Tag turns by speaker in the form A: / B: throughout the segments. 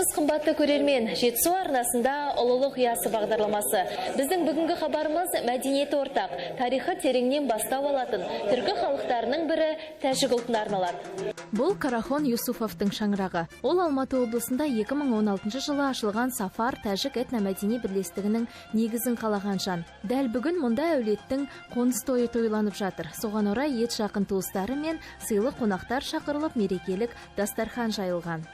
A: Армысыз, қымбатты көрермен! Жетісу арнасында «Ұлылық ұясы» бағдарламасы. Біздің бүгінгі хабарымыз мәдениеті ортақ, тарихы тереңнен бастау алатын түркі халықтарының бірі тәжік ұлтына арналады. Бұл Карахон Юсуфовтың шаңырағы. Ол Алматы облысында 2016 жылы ашылған Сафар тәжік этномәдени бірлестігінің негізін қалаған жан. Дәл бүгін мұнда әулеттің қоныс тойы тойланып жатыр. Соған орай ет жақын туыстары мен сыйлы қонақтар шақырылып, мерекелік дастархан жайылған.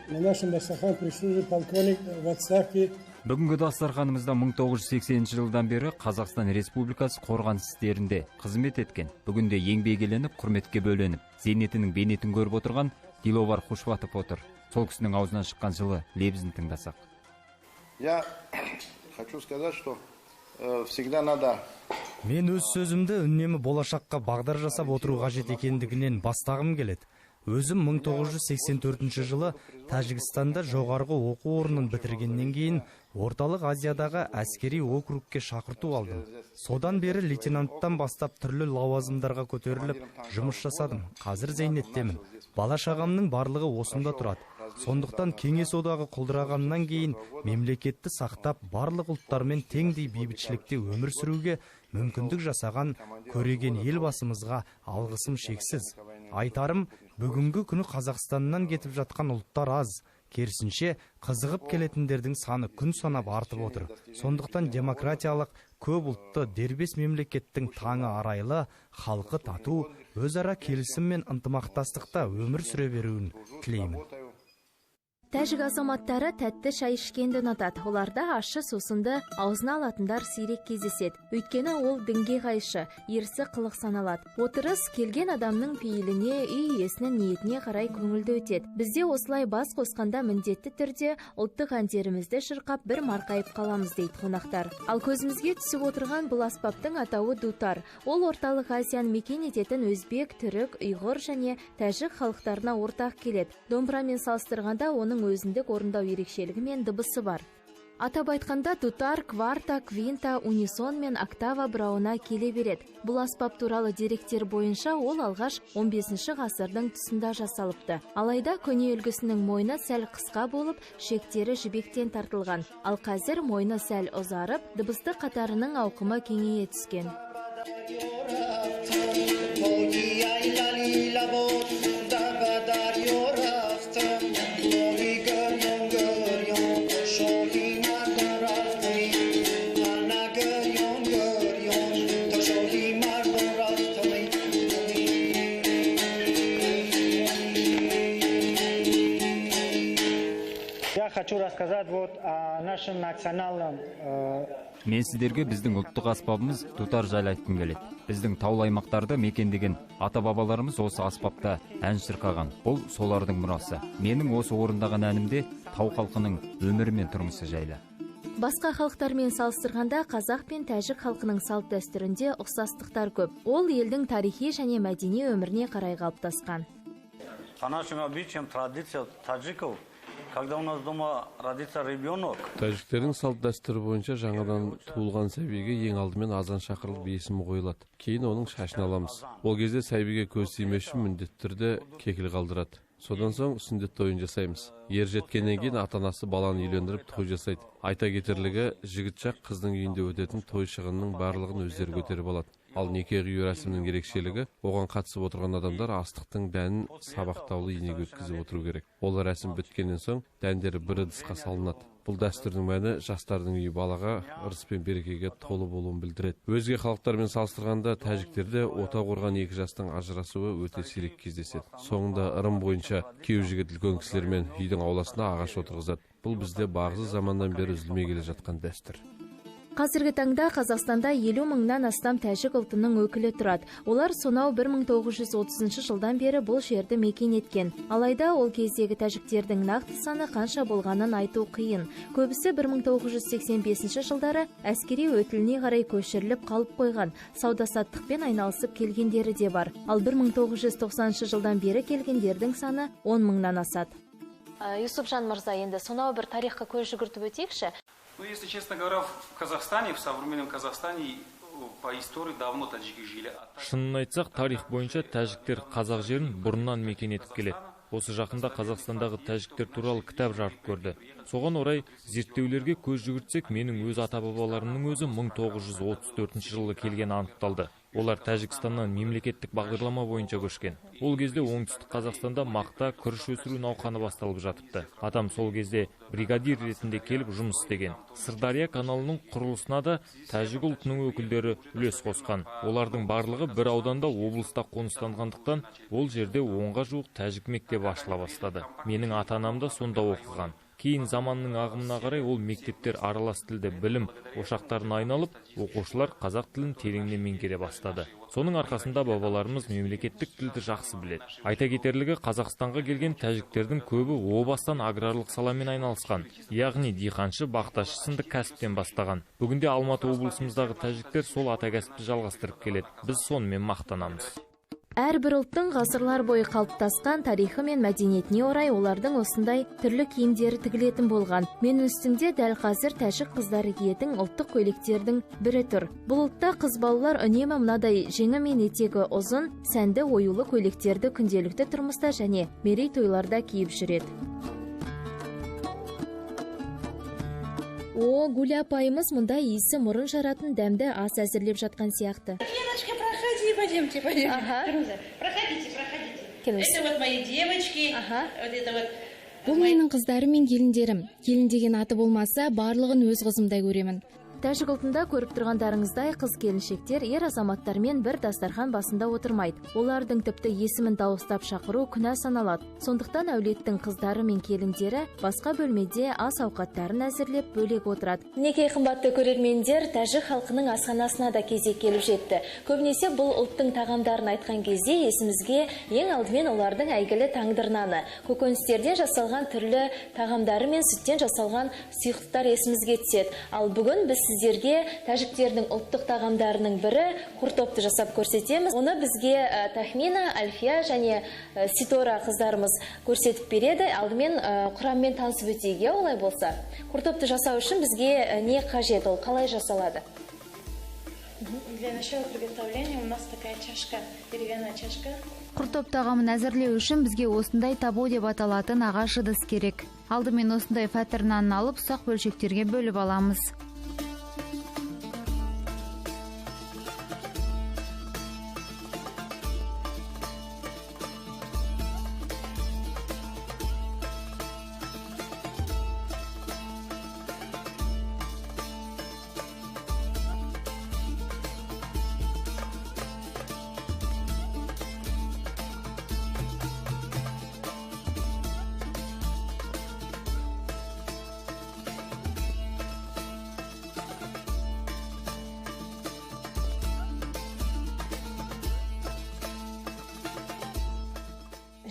B: На нашем дастархане присутствует полковник в отставке.
C: Бүгінгі дастарханымызда 1980 жылдан бері Қазақстан Республикасы қорғаныс істерінде қызмет еткен, бүгінде еңбек еленіп, құрметке бөленіп, зейнетінің бейнетін көріп отырған Диловар Хушватов отыр. Сол кісінің аузынан шыққан жылы лебізін тыңдасақ.
D: Я хочу сказать, что всегда надо
E: Мен өз сөзімді үнемі болашаққа бағдар жасап отыру қажет екендігінен бастағым келеді. Өзім 1984 жылы Тәжікстанда жоғарғы оқу орнын бітіргеннен кейін Орталық Азиядағы әскери округке шақырту алдым. Содан бері лейтенанттан бастап түрлі лауазымдарға көтеріліп, жұмыс жасадым. Қазір зейнеттемін. Бала шағамның барлығы осында тұрады. Сондықтан Кеңес Одағы құлдырағаннан кейін мемлекетті сақтап, барлық ұлттармен теңдей бейбітшілікте өмір сүруге мүмкіндік жасаған көреген Елбасымызға алғысым шексіз. Айтарым, бүгінгі күні Қазақстаннан кетіп жатқан ұлттар аз, керісінше, қызығып келетіндердің саны күн санап артып отыр. Сондықтан демократиялық, көп ұлтты дербес мемлекеттің таңы арайлы, халқы тату, өзара келісім мен ынтымақтастықта өмір сүре беруін тілеймін.
A: Тәжік азаматтары тәтті шай ішкенді ұнатады. Оларда ащы сусынды аузына алатындар сирек кездеседі. Өйткені ол дінге қайшы, ерсі қылық саналады. Отырыс келген адамның пейіліне, үй иесінің ниетіне қарай көңілді өтеді. Бізде осылай бас қосқанда міндетті түрде ұлттық әндерімізді шырқап, бір марқайып қаламыз, дейді қонақтар. Ал көзімізге түсіп отырған бұл аспаптың атауы дутар. Ол Орталық Азияны мекен ететін өзбек, түрік, ұйғыр және тәжік халықтарына ортақ келеді. Домбырамен салыстырғанда, оның өзіндік орындау ерекшелігі мен дыбысы бар. Атап айтқанда, дутар кварта, квинта, унисон мен октава бұрауына келе береді. Бұл аспап туралы деректер бойынша, ол алғаш 15 ғасырдың тұсында жасалыпты. Алайда көне үлгісінің мойны сәл қысқа болып, шектері жібектен тартылған. Ал қазір мойны сәл ұзарып, дыбысты қатарының ауқымы кеңейе түскен.
F: Я хочу рассказать вот о нашем национальном
C: Мен сіздерге біздің ұлттық аспабымыз дутар жайлы айтқым келеді. Біздің таулы аймақтарды мекендеген ата бабаларымыз осы аспапта ән шырқаған. Бұл солардың мұрасы. Менің осы орындаған әнімде тау халқының өмірі мен тұрмысы жайлы.
A: Басқа халықтармен салыстырғанда, қазақ пен тәжік халқының салт дәстүрінде ұқсастықтар көп. Ол елдің тарихи және мәдени өміріне қарай қалыптасқан.
G: По нашим обычаям, традиция таджиков, когда у нас дома родится ребенок,
H: Тәжіктердің салт дәстүрі бойынша, жаңадан туылған сәбиге ең алдымен азан шақырылып, есімі қойылады. Кейін оның шашын аламыз. Ол кезде сәбиге көз тимес үшін міндетті түрде кекіл қалдырады. Содан соң сүндет тойын жасаймыз. Ер жеткеннен кейін ата анасы баланы үйлендіріп, той жасайды. Айта кетерлігі, жігіт жақ қыздың үйінде өтетін той шығынының барлығын өздері көтеріп алады. Ал неке қию рәсімінің ерекшелігі: оған қатысып отырған адамдар астықтың дәнін сабақтаулы инеге өткізіп отыру керек. Ол рәсім біткеннен соң дәндері бір ыдысқа салынады. Бұл дәстүрдің мәні жастардың үйі балаға, ырыс пен берекеге толы болуын білдіреді. Өзге халықтармен салыстырғанда, тәжіктерде отау құрған екі жастың ажырасуы өте сирек кездеседі. Соңында ырым бойынша күйеу жігіт үлкен кісілермен үйдің ауласына ағаш отырғызады. Бұл бізде бағзы заманнан бері үзілмей келе жатқан дәстүр.
A: Қазіргі таңда Қазақстанда 50 мыңнан астам тәжік ұлтының өкілі тұрады. Олар сонау 1930 жылдан бері бұл жерді мекен еткен. Алайда ол кездегі тәжіктердің нақты саны қанша болғанын айту қиын. Көбісі 1985 жылдары әскери өтіліне қарай көшіріліп қалып қойған. Сауда-саттықпен айналысып келгендері де бар. Ал 1990 жылдан бері келгендердің саны 10 мыңнан асады. Юсупжан мырза, енді сонау бір тарихқа көз жүгіртіп өтейікші.
I: Ну, если честно говоря, в Казахстане, в современном Казахстане, по истории давно таджики жили.
J: Шынын айтсақ, тарих бойынша тәжіктер қазақ жерін бұрыннан мекен етіп келеді. Осы жақында Қазақстандағы тәжіктер туралы кітап жарық көрді. Соған орай зерттеулерге көз жүгіртсек, менің өз ата-бабаларымның өзі 1934 жылы келгені анықталды. Олар Тәжікстаннан мемлекеттік бағдарлама бойынша көшкен. Ол кезде Оңтүстік Қазақстанда мақта, күріш өсіру науқаны басталып жатыпты. Атам сол кезде бригадир ретінде келіп жұмыс істеген. Сырдария каналының құрылысына да тәжік ұлтының өкілдері үлес қосқан. Олардың барлығы бір ауданда, облыста қоныстанғандықтан ол жерде 10-ға жуық тәжік мектебі ашыла бастады. Менің ата-анам да сонда оқыған. Кейін заманның ағымына қарай ол мектептер аралас тілді білім ошақтарына айналып, оқушылар қазақ тілін тереңнен меңгере бастады. Соның арқасында бабаларымыз мемлекеттік тілді жақсы біледі. Айта кетерлігі, Қазақстанға келген тәжіктердің көбі о бастан аграрлық саламен айналысқан, яғни диқаншы, бақташы сынды кәсіптен бастаған. Бүгінде Алматы облысымыздағы тәжіктер сол ата кәсіпті жалғастырып келеді. Біз сонымен мақтанамыз.
A: Әрбір ұлттың ғасырлар бойы қалыптасқан тарихы мен мәдениетіне орай олардың осындай түрлі киімдері тігілетін болған. Менің үстімде дәл қазір тәжік қыздары киетін ұлттық көйлектердің бірі тұр. Бұл ұлтта қыз балалар үнемі мынадай жеңі мен етегі ұзын, сәнді оюлы көйлектерді күнделікті тұрмыста және мерейтойларда киіп жүреді. О, Гүл апайымыз мұнда иісі мұрын жаратын дәмді ас әзірлеп жатқан сияқты.
K: Леночка, проходи, пойдемте, пойдемте.
A: Ага.
K: Проходите, проходите. Это вот мои девочки.
A: Ага.
K: Вот это вот.
L: Бұл менің қыздарым мен келіндерім. Келін деген аты болмаса, барлығын өз қызымдай көремін.
A: Тәжік ұлтында көріп тұрғандарыңыздай қыз келіншектер ер азаматтармен бір дастархан басында отырмайды. Олардың тіпті есімін дауыстап шақыру күнә саналады. Сондықтан әулеттің қыздары мен келіндері басқа бөлмеде ас ауқаттарын әзірлеп бөлек отырады. Мінекей, қымбатты көрермендер, тәжік халқының асханасына да кезек келіп жетті. Көбінесе бұл ұлттың тағамдарын айтқан кезде есімізге ең алдымен олардың әйгілі таңдыр наны, көкөністерден жасалған түрлі тағамдары мен сүттен жасалған сұйықтықтар есімізге түседі. Ал бүгін біз сіздерге тәжіктердің ұлттық тағамдарының бірі куртопты жасап көрсетеміз. Оны бізге Тахмина, Альфия және Ситора қыздарымыз көрсетіп береді. Алдымен құраммен танысып өтейік, олай болса. Куртопты жасау үшін бізге не қажет, ол қалай жасалады?
M: Для начала приготовления у нас такая чашка, деревянная чашка.
N: Құртоп тағамын әзірлеу үшін бізге осындай табо деп аталатын ағаш ыдыс керек. Алдымен осындай фәтір нанын алып, ұсақ бөлшектерге бөліп аламыз.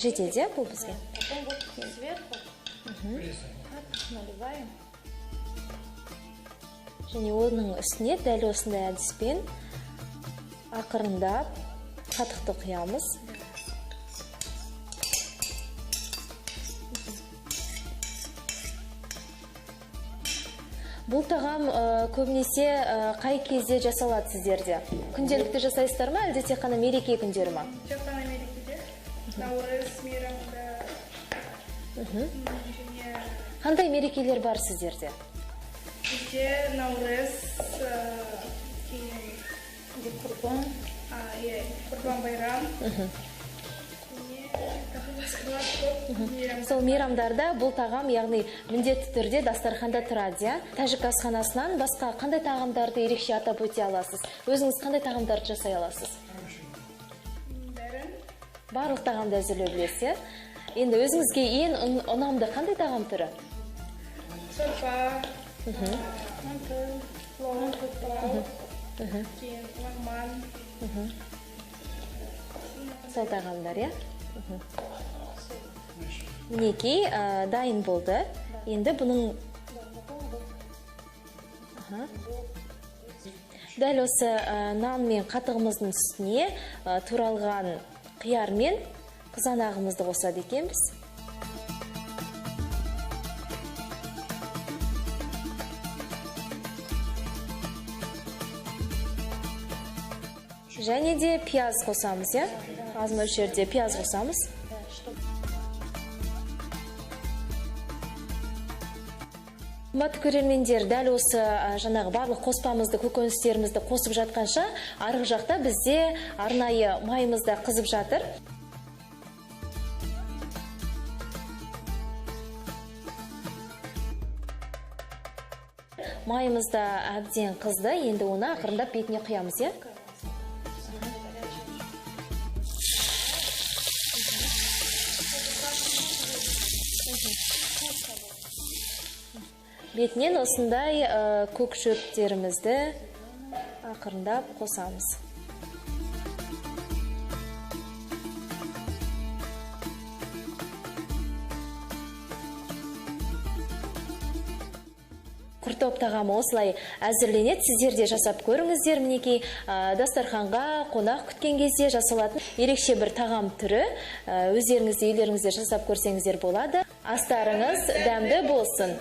A: Жетеді бұл бізге.
M: Потом вот сверху наливаем.
A: Және оның үстіне дәл осындай әдіспен ақырындап қатықты құямыз. Бұл тағам көбінесе қай кезде жасалады сіздерде? Күнделікті жасайсыздар ма, әлде тек қана мереке күндері ма?
M: Тек қана мерекеде. Наурыз мейрамында.
A: Қандай мерекелер бар сіздерде?
M: Бізде Наурыз, кейін Құрбан байрам.
A: Сол мейрамдарда бұл тағам, яғни міндетті түрде дастарханда тұрады, иә? Тәжік асханасынан басқа қандай тағамдарды ерекше атап өте аласыз? Өзіңіз қандай тағамдарды жасай аласыз? Барлық тағамды әзірлеу білесіз, иә? Енді өзіңізге ең ұнамды қандай тағам түрі?
M: Сорпа, манты, плов, кейін лагман.
A: Сол тағамдар, иә? Мінекей, дайын болды. Енді бұның дәл осы нан мен қатығымыздың үстіне туралған қияр мен қызанағымызды қосады екенбіз. Және де пияз қосамыз, иә? Аз мөлшерде пияз қосамыз. Қымбатты көрермендер, дәл осы жаңағы барлық қоспамызды, көкөністерімізді қосып жатқанша, арғы жақта бізде арнайы майымыз да қызып жатыр. Майымыз да әбден қызды, енді оны ақырындап бетіне құямыз, иә? Бетінен осындай көк шөптерімізді ақырындап қосамыз. Құртоп тағамы осылай әзірленеді. Сіздер де жасап көріңіздер. Мінекей, дастарханға қонақ күткен кезде жасалатын ерекше бір тағам түрі. Өздеріңіз де үйлеріңізде жасап көрсеңіздер болады. Астарыңыз дәмді болсын.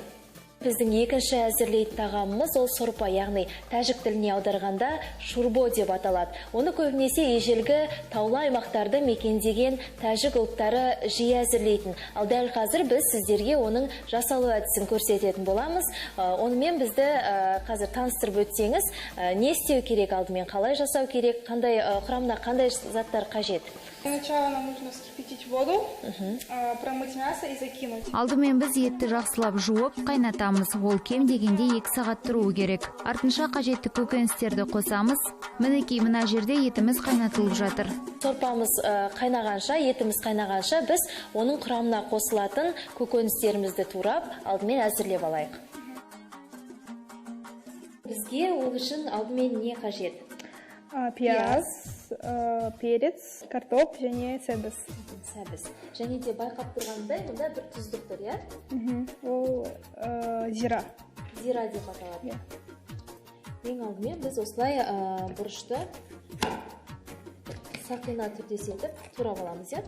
A: Біздің екінші әзірлейтін тағамымыз ол сорпа, яғни тәжік тіліне аударғанда шурбо деп аталады. Оны көбінесе ежелгі таулы аймақтарды мекендеген тәжік ұлттары жиі әзірлейтін. Ал дәл қазір біз сіздерге оның жасалу әдісін көрсететін боламыз. Онымен бізді қазір таныстырып өтсеңіз, не істеу керек алдымен, қалай жасау керек, қандай құрамына қандай заттар қажет?
M: Для начала нам нужно вскипятить воду, промыть мясо и закинуть.
N: Алдымен біз етті жақсылап жуып, қайнатамыз. Ол кем дегенде 2 сағат тұруы керек. Артынша қажетті көкөністерді қосамыз. Мінекей, мына жерде етіміз қайнатылып жатыр.
A: Сорпамыз қайнағанша, етіміз қайнағанша біз оның құрамына қосылатын көкөністерімізді турап, алдымен әзірлеп алайық. Бізге ол үшін алдымен не қажет?
M: Пияз, перец, картоп және сәбіз.
A: Сәбіз. Және де байқап тұрғандай, мұнда бір тұздық тұр, иә?
M: Ол зира.
A: Зира деп аталады. Ең алдымен біз осылай бұрышты сақина түрде етіп турап аламыз, иә?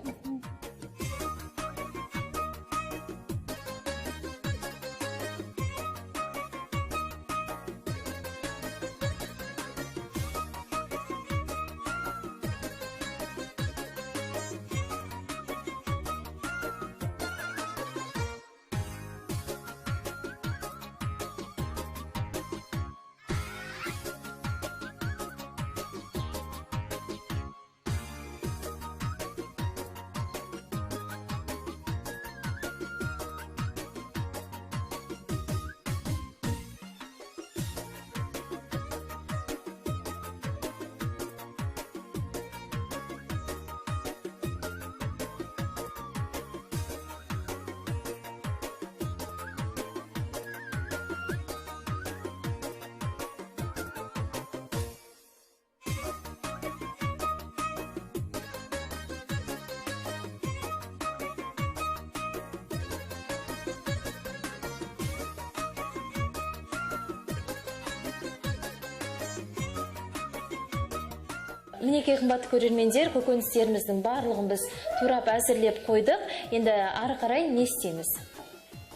A: Мінекей, қымбатты көрермендер, көкөністеріміздің барлығын біз турап әзірлеп қойдық. Енді ары қарай не істейміз?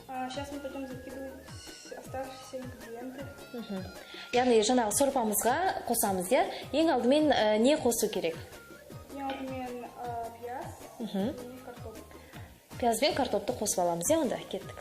M: Сейчас мы пойдем закидывать оставшиеся ингредиенты.
A: Яғни жаңағы сорпамызға қосамыз, иә? Ең алдымен не қосу керек?
M: Ең алдымен пияз и картоп.
A: Пияз бен картопты қосып аламыз, иә? Онда кеттік.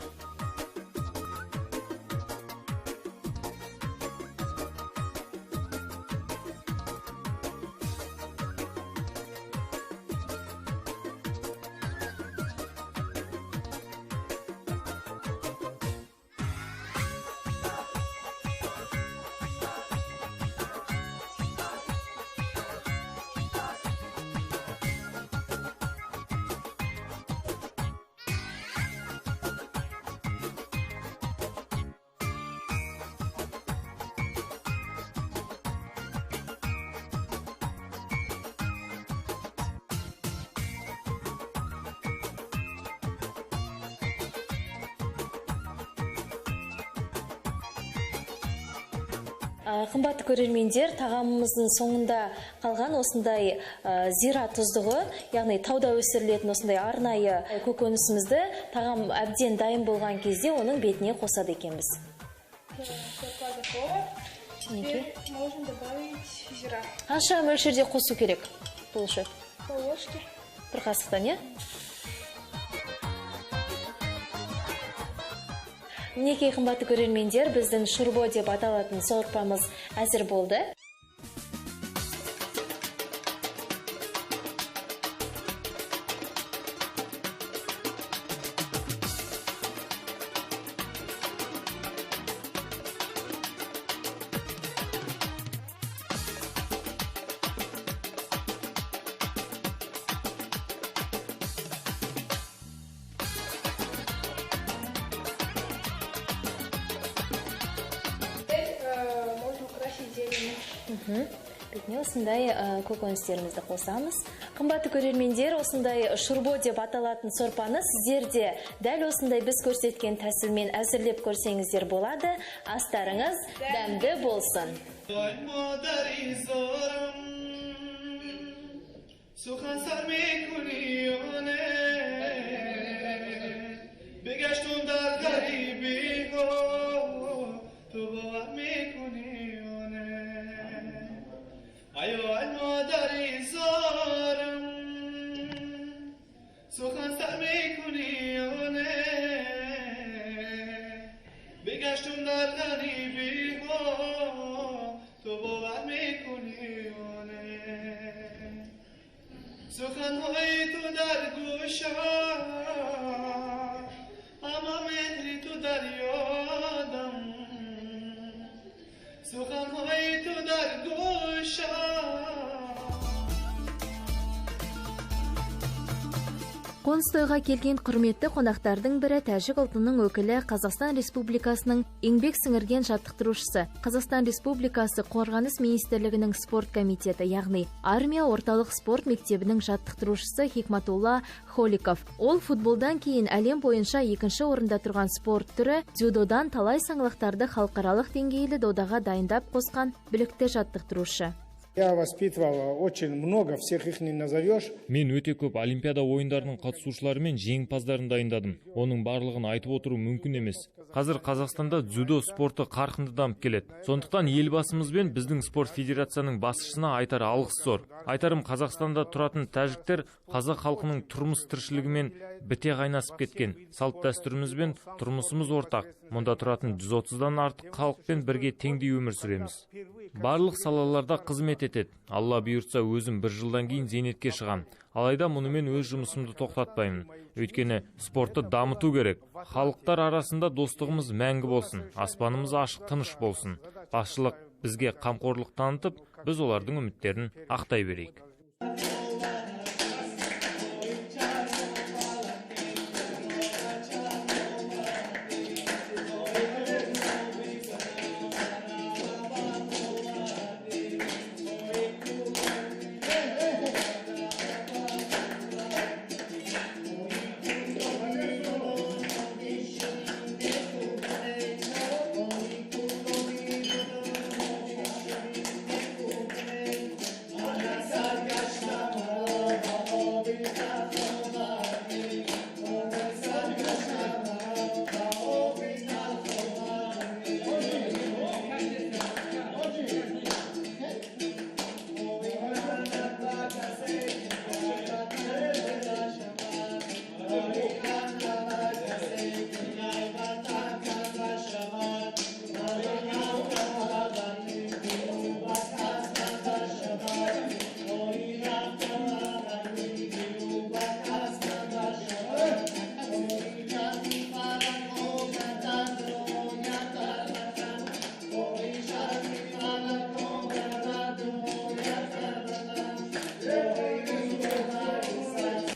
A: Қымбатты көрермендер, тағамымыздың соңында қалған осындай зира тұздығы, яғни тауда өсірілетін осындай арнайы көкөнісімізді тағам әбден дайын болған кезде оның бетіне қосады екенбіз. Қанша мөлшерде қосу керек бұл шөп? Бір қасықтан, иә? Мінекей, қымбатты көрермендер, біздің шурбо деп аталатын сорпамыз әзір болды. Бетіне осындай көкөністерімізді қосамыз. Қымбатты көрермендер, осындай шурбо деп аталатын сорпаны сіздер де дәл осындай біз көрсеткен тәсілмен әзірлеп көрсеңіздер болады. Астарыңыз дәмді болсын.
O: سخنهای تو در گوشم، اما مهری تو در یادم. سخنهای تو در گوشم.
A: Қоныс тойға келген құрметті қонақтардың бірі тәжік ұлтының өкілі, Қазақстан Республикасының еңбек сіңірген жаттықтырушысы, Қазақстан Республикасы Қорғаныс Министрлігінің спорт комитеті, яғни Армия орталық спорт мектебінің жаттықтырушысы Хикматулла Холиков. Ол футболдан кейін әлем бойынша екінші орында тұрған спорт түрі дзюдодан талай саңлақтарды халықаралық деңгейлі додаға дайындап қосқан білікті жаттықтырушы.
B: Я воспитывал очень много, всех их не назовешь.
J: Мен өте көп олимпиада ойындарының қатысушылары мен жеңімпаздарын дайындадым. Оның барлығын айтып отыру мүмкін емес. Қазір Қазақстанда дзюдо спорты қарқынды дамып келеді. Сондықтан елбасымыз бен біздің спорт федерацияның басшысына айтар алғыс зор. Айтарым, Қазақстанда тұратын тәжіктер қазақ халқының тұрмыс тіршілігімен біте қайнасып кеткен. Салт дәстүріміз бен тұрмысымыз ортақ. Мұнда тұратын 130-дан артық халықпен бірге теңдей өмір сүреміз. Барлық салаларда қызмет етеді. Алла бұйыртса, өзім бір жылдан кейін зейнетке шығам. Алайда мұнымен өз жұмысымды тоқтатпаймын. Өйткені спортты дамыту керек. Халықтар арасында достығымыз мәңгі болсын, аспанымыз ашық тыныш болсын. Басшылық бізге қамқорлық танытып, біз олардың үміттерін ақтай берейік.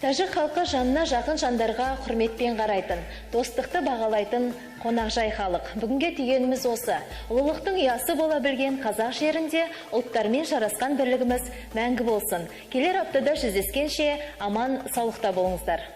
A: Тәжік халқы жанына жақын жандарға құрметпен қарайтын, достықты бағалайтын қонақжай халық. Бүгінге түйгеніміз осы. Ұлылықтың ұясы бола білген қазақ жерінде ұлттармен жарасқан бірлігіміз мәңгі болсын. Келер аптада жүздескенше аман саулықта болыңыздар.